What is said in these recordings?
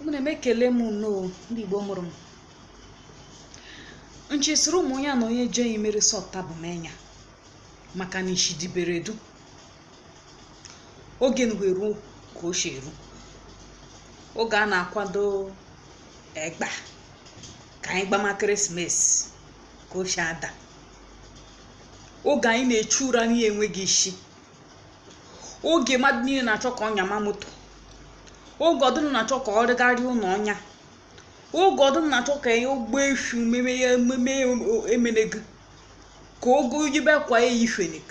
Ụmụnne m, ekele m unu, ndị Igbo mụrụ m. Nchisiri ụmụ ya na onye je imere sọta bụ menya maka na ishi diberedu oge nwe ruo ka o si eru oge a na-akwado egba ka anyị gbama ekeresimesi ka o si ada, oge anyị na-echu ụra n'ihe enweghị isi, oge mmadụ niile na-achọ ka ọ nyama moto, oge ọdụnụ na-achọ ka ọ rịgharịa ụlọ ọnya, oge ọdụnụ na-achọ ka ya ogbo efu meme ya ememe emenegu, ka ogo yibe kwa ya ifenik,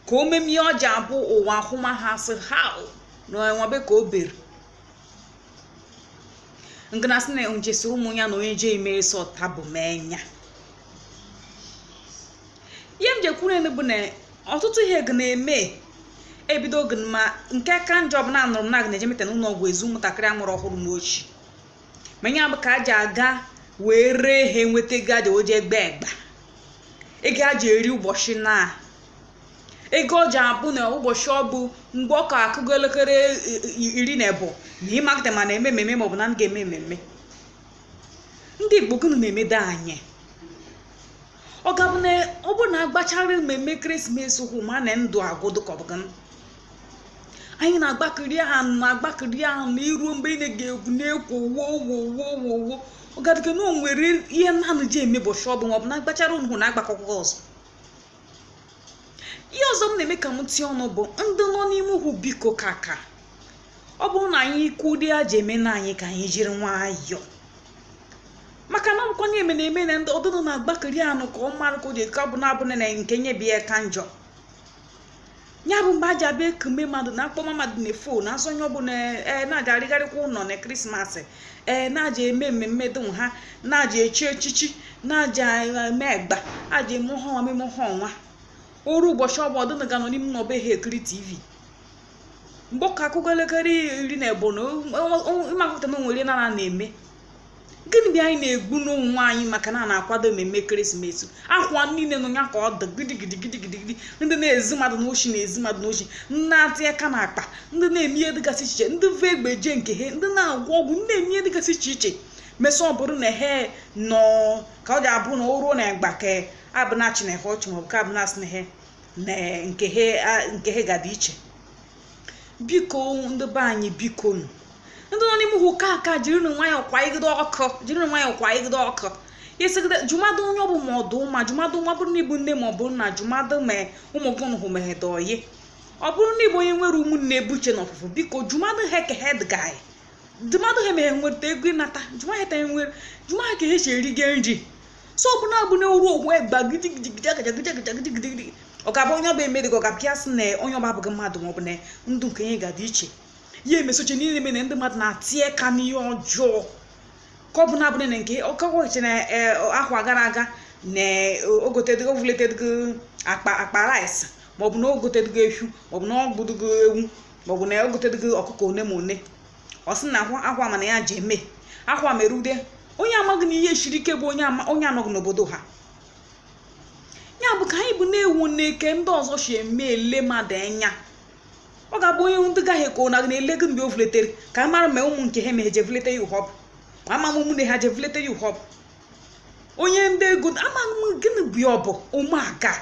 ka o meme ihe ọ ji abụ ụwa ahụma ha sị ha na enwebe ka o bere ngana sị na njesiri ụmụ ya na onye je imere sọta bụ menya. Ihe m jekwuru enu bụ na ọtụtụ ihe gị na-eme ebido gị ma nke ka njọ bụ na anụrụ m na gị na-eje meta n'ụlọ ọgwụ ezu ụmụntakịrị amụrụ ọhụrụ n'ochi ma ya bụ ka a ji aga wee ree ha enweta ego aja oje egbe egba ego a ji eri ụbọchị na ego ọ ji abụ na ụbọchị ọ bụ mgbe ọ ka akụgo elekere 12 na ịmakịta ma na-eme mmemme maọbụ na m ga-eme mmemme. Ndị Igbo gịnị na-emedo anyị? Ọ ga-abụ na ọ bụrụ na agbachara mmemme ekeresimesi hụ ma na ndụ agwụ dịka ọ bụ gịnị? Anyị na-agbakiri ahụ na-agbakiri ahụ na iruo mgbe ị na-egwu na-ekwo wo wo wo wo wo ọ gadịka na o nwere ihe naanị ji eme ụbọchị ọ bụ ma ọ bụ na agbachara unu na agbakọkwa ọzọ. Ihe ọzọ m na-eme ka m tinye ọnụ bụ ndị nọ n'ime ugwu, biko kaka ọ bụrụ na anyị kwude aja eme na anyị ka anyị jiri nwayọọ maka na ọbụkwa na-eme na-eme na ndị ọdụdụ na-agbakiri anụ ka ọ mara ka o ji ka ọ bụ na-abụ na nke nye bi ya ka njọ ya bụ mgbe aja abịa ekume mmadụ na akpọma mmadụ na fon asọ onye ọbụla ee na-aja arịgharịkwa ụlọ na krismas ee na-aja eme mmemme dum ha na-aja echi echichi na-aja eme egba aja eme ha ọnwa meme ha ọnwa oru ụbọchị ọbụ ọdụnụ ga nọ n'ime ụlọ be ha ekiri tv mgbe ụka akụkọ elekere 12 na ịmakọta na onwere na na-eme gịnị bụ anyị na-egbu n'onwe anyị maka na a na-akwado mmemme ekeresimesi akwa niile nọ ya ka ọ dị gidigidigidigidi ndị na-ezi mmadụ n'ochi na-ezi mmadụ n'ochi, ndị na-atị aka n'akpa, ndị na-eme ihe dịgasị iche iche, ndị ve egbe jee nke ha, ndị na-agwọ ọgwụ, ndị na-eme ihe dịgasị iche iche mesị ọ bụrụ na ha nọ ka ọ ga-abụ na o ruo na mgba ka abụnachi na ha ọchị maọbụ ka abụnasị na ha na nke ha ga-adị iche. Biko ndị be anyị, biko nụ ndị nọ n'ime ugwu ka aka jiri nwayọọ kwanyegide ọkụ, jiri nwayọọ kwanyegide ọkụ isigide jụmadụ onye ọ bụ ma ọ dị ụma jụmadụ nwa bụrụ na ịbụ nne ma ọ bụ nna jụmadụ ma ụmụ gị hụ megede oyi ọ bụrụ na ịbụ onye nwere ụmụnne ebuche na ọfụfụ, biko jụmadụ ha ka head guy jụmadụ ha meghe nweta ego ịnata jụmadụ ha nwere jụmadụ ka ha si erige nri so ọ bụ na-abụ na oru okwu egba gidigidigidi ọ ga-abụ onye ọba emedịghị ọ ga-abịa sị na onye ọba abụghị mmadụ maọbụ na ndụ nke ihe ga-adị iche ya emesoche niile eme na ndị mmadụ na-atị aka n'ihe ọjọọ ka ọ bụ na-abụghị na nke ọkọkọche na akwa gara aga na ogotedugo akpa akpa rice maọbụ na ogotedugo ehu maọbụ na ọgbụdugo ewu maọbụ na ogotedugo ọkụkọ one ma one ọ sị na akwa mana ya ji eme akwa merude onye amaghị na ihe siri ike bụ onye anọghị n'obodo ha. Ya bụ ka anyị bụ na-ewu n'eke ndị ọzọ si eme ele mmadụ anya ọ ga-abụ onye ndị gaghị ka ọ na-ele gị mgbe o vuletere ka a mara ma ụmụ nke ha mere je vulete ya ụhọbụ ama m ụmụnne ha je vulete ya ụhọbụ onye ndị ego ama m gịnị bụ ya ọ bụ ụmụaka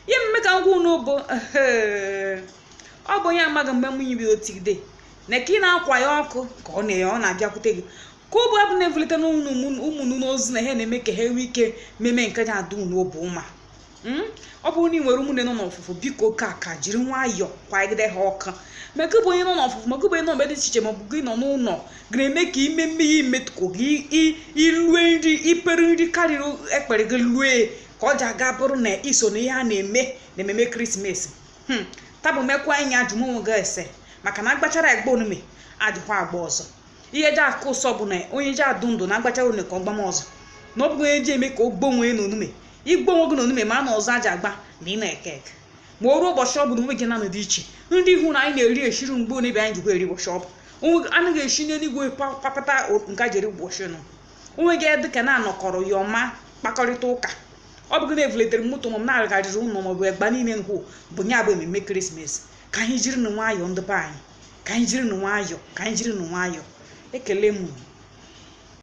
ihe mme ka ngwa unu bụ ọ bụ onye amaghị mgbe m yibi otigide na ka ị na-akwa ya ọkụ ka ọ na ọ na-abịakwute gị ka ọ bụ abụ na-evulite n'ụmụnụ n'ozu na ha na-eme ka ha nwee ike meme nke ya adụ unu obu ụma. Ọ bụrụ na ị nwere ụmụnne nọ n'ọfụfụ, biko ka ka jiri nwayọọ kwagide ha ọkụ ma gị bụ onye nọ n'ọfụfụ ma gị bụ onye nọ mgbe dị iche iche ma ọ bụ gị nọ n'ụlọ ga-eme ka ime mmehie imetụkọ gị ilue nri ipere nri karịrị ekpere gị lue ka ọ ji aga bụrụ na iso na ihe a na-eme na ememe ekeresimesi. Tabụ mekwa anyị ajụmonwe gị ese maka na agbachara egbe onume adịkwa agba ọzọ ihe ji akụ ụsọ bụ na onye ji adụ ndụ na agbachara one ka ọ gbama ọzọ na ọ bụghị onye ji eme ka o gbanwee n'onume igbo onwe gị n'onume ma a na ọzọ aja agba na ị na-eke eke ma o ruo ụbọchị ọ bụla onwe gị na-anọdị iche ndị ihu na anyị na-eri eshiri mgbe onebe anyị jikwa eri ụbọchị ọ bụ onwe anaghị esi n'eluigwe papata nke a jeri ụbọchị nọ onwe gị dịka na-anọkọrọ ya ọma kpakọrịta ụka ọ bụghị na-evuletere moto ma m na-arịgharịrị ụlọ maọbụ egba niile nhụ bụ ya bụ ememme ekeresimesi ka anyị jiri na nwayọọ ndị be anyị. Ka anyị jiri nụ nwayọọ, ka anyị jiri nụ nwayọọ. Ekele m unu.